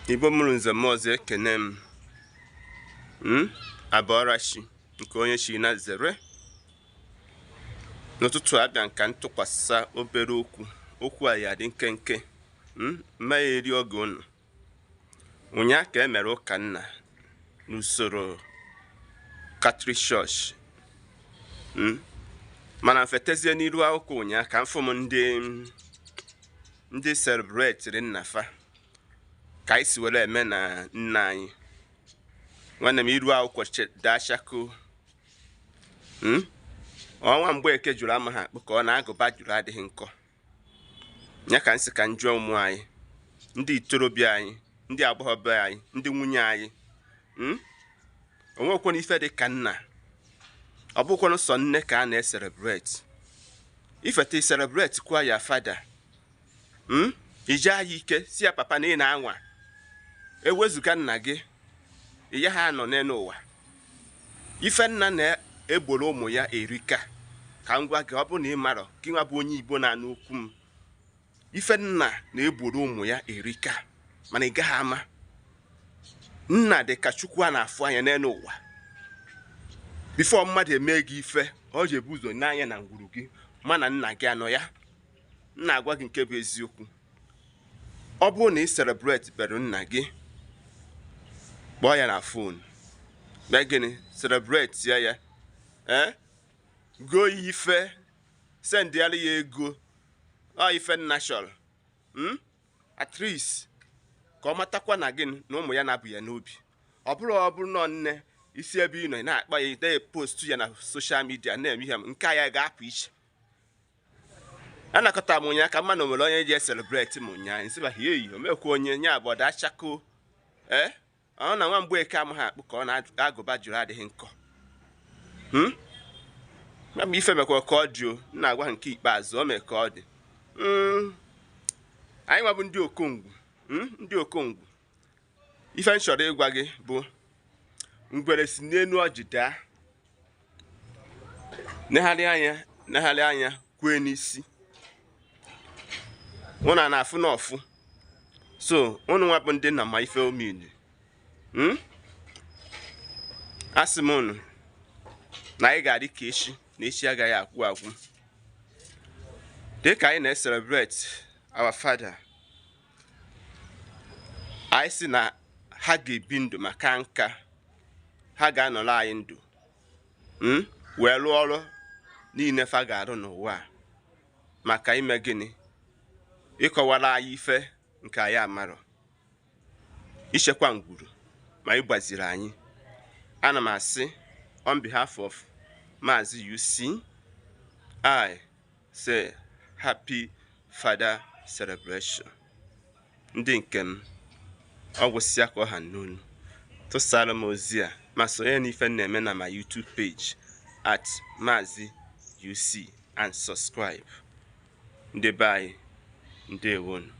Igbo mụrụ nze m ọzọ, ekene m. Abọrachi nke onye chi na zere. N'ụtụtụ abịa nka ntụkwasị obere okwu. Okwu a ya dị nkenke, mma ya eri oge unu. Ụnyaa ka e mere ụka nna n'usoro Catholic Church. Mana mfetezie n'iru akwụkwọ ụnyaa ka m fụ m ndị celebrate nna fa ka anyị si were eme na nna anyị. Nwanne m, iru akwụkwọ dachako. Ọnwa Mgbeke jụrụ amaghị akpụ ka ọ na-agụba jụrụ adịghị nkọ. Ya ka m sị ka m jụọ ụmụ anyị, ndị itorobịa anyị, ndị agbọghọbịa anyị, ndị nwunye anyị, onwekwana ife dị ka nna. Ọ bụkwanụ sọ nne ka a na-ecelebrate. Ifete celebrate kwa ya father, ije ya ike si ya, "Papa, na ị na-anwa." Ewezuga nna gị, ị ya ha nọ n'elu ụwa. Ife nna na-egboro ụmụ ya erika. Ka m gwa gị, ọ bụrụ na ị marọ, gị nwa bụ onye Igbo na-anụ okwu m, ife nna na-egboro ụmụ ya erika, mana ị gaghị ama. Nna dị ka Chukwu a na-afụ anya n'elu ụwa. Before mmadụ eme gị ife, ọ ji ebu ụzọ n'anya na ngwuru gị, mana nna gị anọ ya. Nna agwa gị nke bụ eziokwu, ọ bụrụ na ị celebrate bere nna gị, kpọọ ya na phone, mee gịnị, celebrate ya. Ya ee, goo ya ife, sendịara ya ego. Ọ ife nna chọrọ, at least ka ọ matakwa na gịnị na ụmụ ya na-abụ ya n'obi. Ọ bụrụ nọ nne isi ebe ị nọ, ị na-akpa ya, ide post ya na social media, na-eme ihe nke a ya ga-apụ iche. Anakọta m ụnyaa ka mma na o nwere onye ji celebrate m ụnyaa. Nsịba eyi omekwa onye nya bụ ọdachako. Ee, ọ na nwa Mgbeke amaghị akpụ ka ọ na-agụba jụrụ adịghị nkọ. Ya bụ ife mekwa ka ọ dị. O nna agwa nke ikpeazụ, o mee ka ọ dị. Anyị nwa bụ ndị okongwu, ndị okongwu, ife m chọrọ ịgwa gị bụ ngwere si n'elu ọjị daa, negharị anya, negharị anya, kwee n'isi. Ụnụ a na-afụ n'ọfụ. So ụnụ nwa bụ ndị nna ma ife omini. Asị m ụnụ na anyị ga-adị ka echi, na echi agaghị agwụ agwụ. Dịka anyị na-celebrate our father, anyị sị na ha ga-ebi ndụ maka nka ha ga-anọrọ anyị ndụ, wee rụọ ọrụ niile fa ga-arụ n'ụwa a, maka ime gịnị? Ịkọwara anyị ife nke anyị amarọ, ichekwa ngwuru ma ịgbaziri anyị. Ana m asị, on behalf of Maazị UC, I say happy father celebration. Ndị nke m, ọ gwụsịa ka ọ ha n'onu. Tụsara m ozi a ma sonye n'ife m na-eme na my YouTube page at Maazị UC and subscribe. Ndị be anyị, ndewonu.